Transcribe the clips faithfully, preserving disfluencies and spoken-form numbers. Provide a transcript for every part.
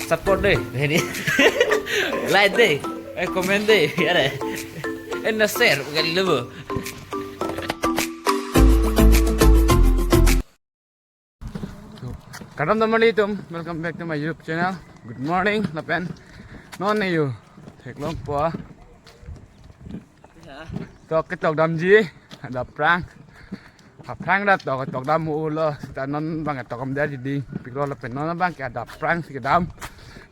Support dei, hedi. Like dei, eh, comment dei, ya dei. Eh, na share, kali lo bo. Kardom damri atum, welcome back to my YouTube channel. Good morning, lapen non ne yo theklongpo. Tok ketok damji, adap aphrang. Aphrang dak tok ketok dam ulo, seta non abang ketok damji dei, pik lo lapen non abang ke adap aphrang si kedam.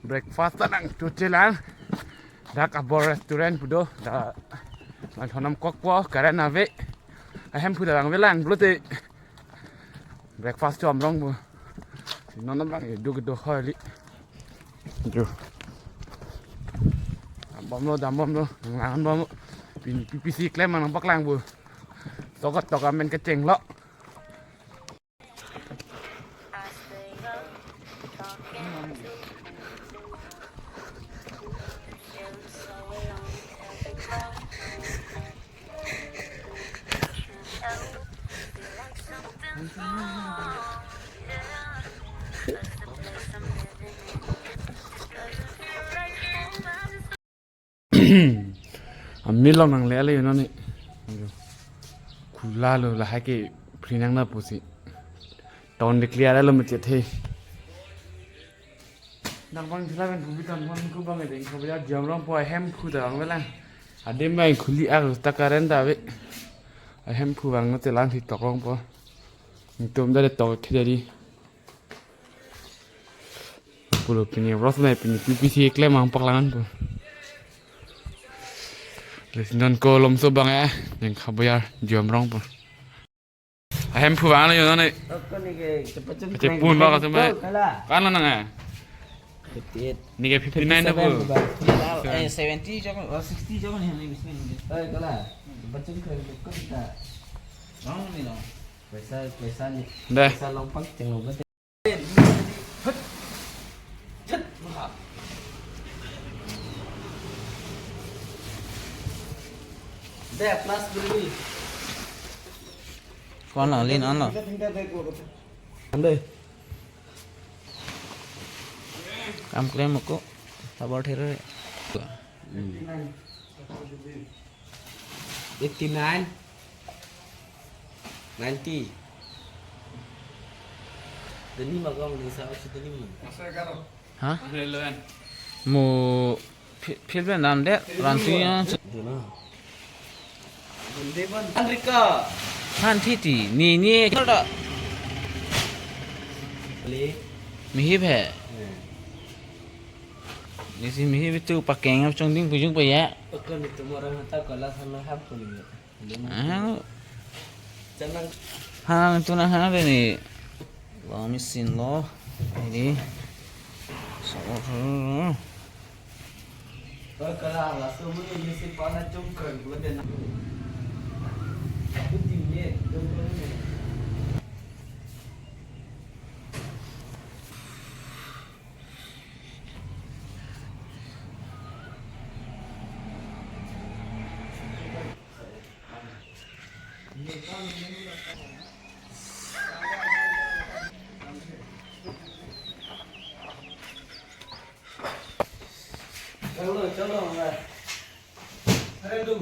Breakfast ta nangchoche lang. Dak Abor Restaurant pu do, dak nangthonam kokpo, current ave. Ahemphu ta vangvelang pulote breakfast chom rong bo. Si non abang duk do hoi li. Jo. Dambomlo, dambomlo, nanglangbomlo. Pini P P C klem nangpaklang bo. Tok ketok amen kechenglo. Amilong nangle ale yun ani. Khula lo lahai ke phri nang na pusi. Ton declare lo machet he. Nang bang sila kan kubi tan mon ku bang edeng kubi ya jam rong po ahemphu ta vangvelang. Adim bang khuli ak ta current ta ave. Ahemphu vangno te lang si tok rong po. Ningtum da de tok khejari. Pulo pini rosme pini P P C klem nangpaklang po. Lesi non ko lomso bang eh, neng khaboyar jam rong po. Ahemphu vanglo yun ani. Ako ni ke cepet Cepet pun ba ka sumai. Kala. Kan lo nang eh. Cepet. Ni ke fifty nine na po. Fifty seven ba. Eh, seventy jok, oh, sixty jok ni, ni, ni. Eh, kala. Cepet ko kita. Long ni long. Paisa, paisa ni. Deh. Paisa long pak cheng lo. Deh, plus beli. Kon lo, lin an lo. Ande. Kam klem ko. Sabar there. Eighty nine. Ninety. Deni magam ni sa si deni mo. Ha? Eleven. Mo fi-, field pen dam de, run si ya. Dena. Bende ban. Andrika. Han thiti, ni, ni, da. Le. Mihi phe. Eh. Ni si mihi bitu pakeng ap chongding pujung pa ya. Oke, ni tumorang hata kala sana hap ko ni. Ah. Chanang. Hang tu na hang de ni. Lo machine lo. Ini. So. Oi, kala, laso mo ni si pa na chom kran ko de na. Aku tinggi, chom kran ni. Chalo, chalo, are tu.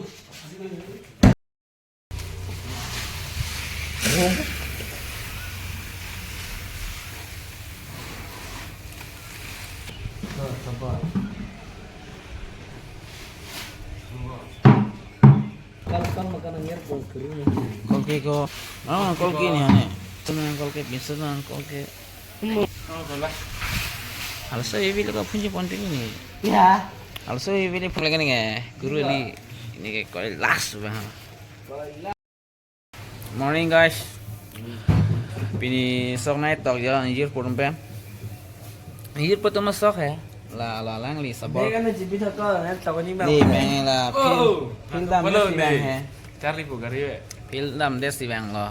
Kal kal makan angyer kol kiri ni. Kolke ko, ah, kolke ni ane. Tenang kolke, bisa tenang kolke. Halaso evi leka phunji ponte ni. Ya. Halaso evi le phunji leka ni nge. Guru ni, ni ke koi last bang. Morning guys. Pini sok nai tok ya, injir purum pe. Injir putum sok he. La, la lang li sabor. Dia kan jibi thak ko, eh, tok ni bang. Ni bang la. Oh, field, field dam follow si bang ni. He. Charlie pu gari ve. Field dam de si bang lo.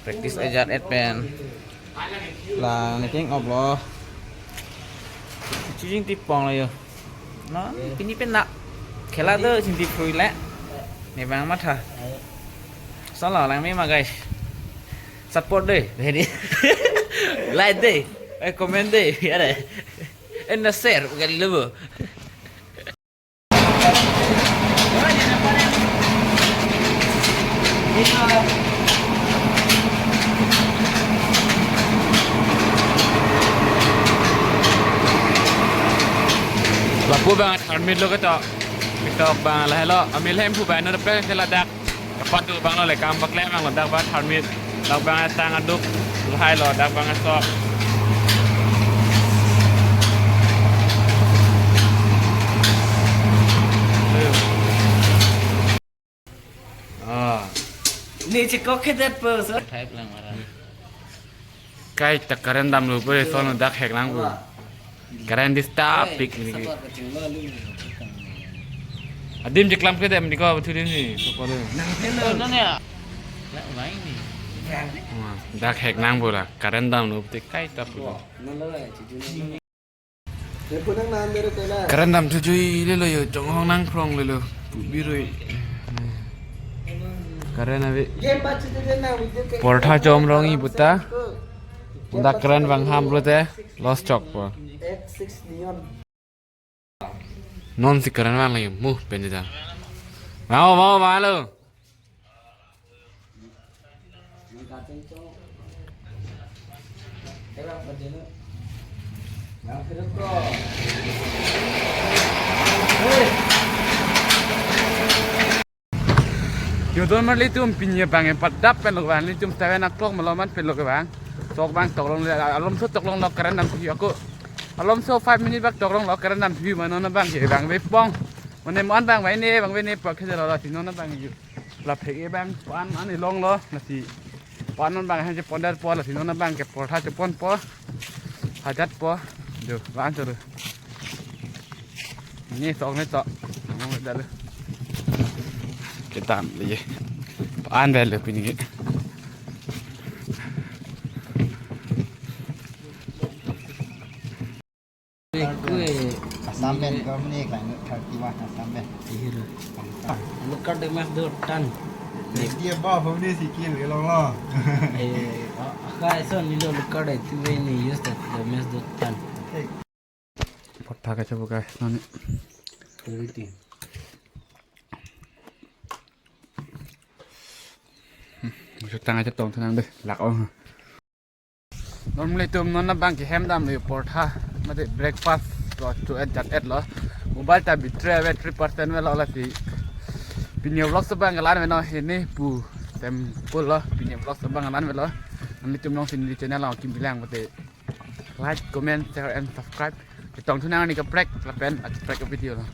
Practice ajat et pen. La ni king op lo. Chujing tipong lo yo. No, pini pen na. Khela do ching tipui le. Ni bang matha. Solo lang me ma guys. Support dei. Ready. Like dei. Eh, comment de, ya deh. Eh, na share, bukan dulu, Bu. Lapu abang tharmit lo ketok. Ketok abang lahelo. Amil hem pu abang no pe ke ladak. Kapat tu abang lo le kam paklem abang lo dak abang tharmit. Dak abang tang aduk. Lahai lo dak abang sok. Ah. Ni chikok ke det po, sir. Type lang mara. Kaita current damlo pore son dak hek lang pu. Current disturb pik ni. Adim cheklam ke dem ni ko thu dim ni. So ko le. Nang hello. No ne. Ya, why ni? Wah, dak hek lang pu la. Current damlo pute kaita pu. Nang lo ya, cucu nang. Current dam thujuilelo yo, chonghong nangphrong lelo, pu birui. Current ave. Portha chom rong-i puta. Dak current vang ham pulote, loss chokpo. Non si current vang lagi, mu pen di ta. Mau, mau, mau lo. Yo, don marli tum pini abang empat dap pen lo abang, nelitum seven o'clock malom an pen lo abang. Sok abang toklong le, alomso toklong lo current dam yo ako. Alomso five minute bak toklong lo current dam yo ma non abang ke abang vepong. Mane mo-an abang vene, abang vene pak ke lo lo si non abang yo. Laphek-e abang, pan ani longlo, lasi pan non abang hanje ponder po, lasi non abang ke portha cheponpo, hajatpo, jo, abang choro. Ni sok ni sok, nong dal. Kedam le, pan dal le pini ke. Assam pen ko mene klang thirty one Assam pen. Hero. Look at the mess do tan. Dia ba hom ni sikil ke long lo. Eh, ah, ka eso ni lo look at it when you use that the mess do tan. Portha kachepu guys, nani. Everything. Musu tang aja tong tenang deh, lak ong. Normally tum non abang ke hem damlo portha, mate breakfast lo, to et jat et lo. Mobile ta battery ave three percent avelo lasi. Pini vlog so abang ke la-an avelo, hini pu temple lo, pini vlog so abang la-an avelo. Nanglitum nong si neli channel lo kim bilang mate like, comment, share and subscribe. Ketong thu nang ni kaprek lapen aji prek video lo.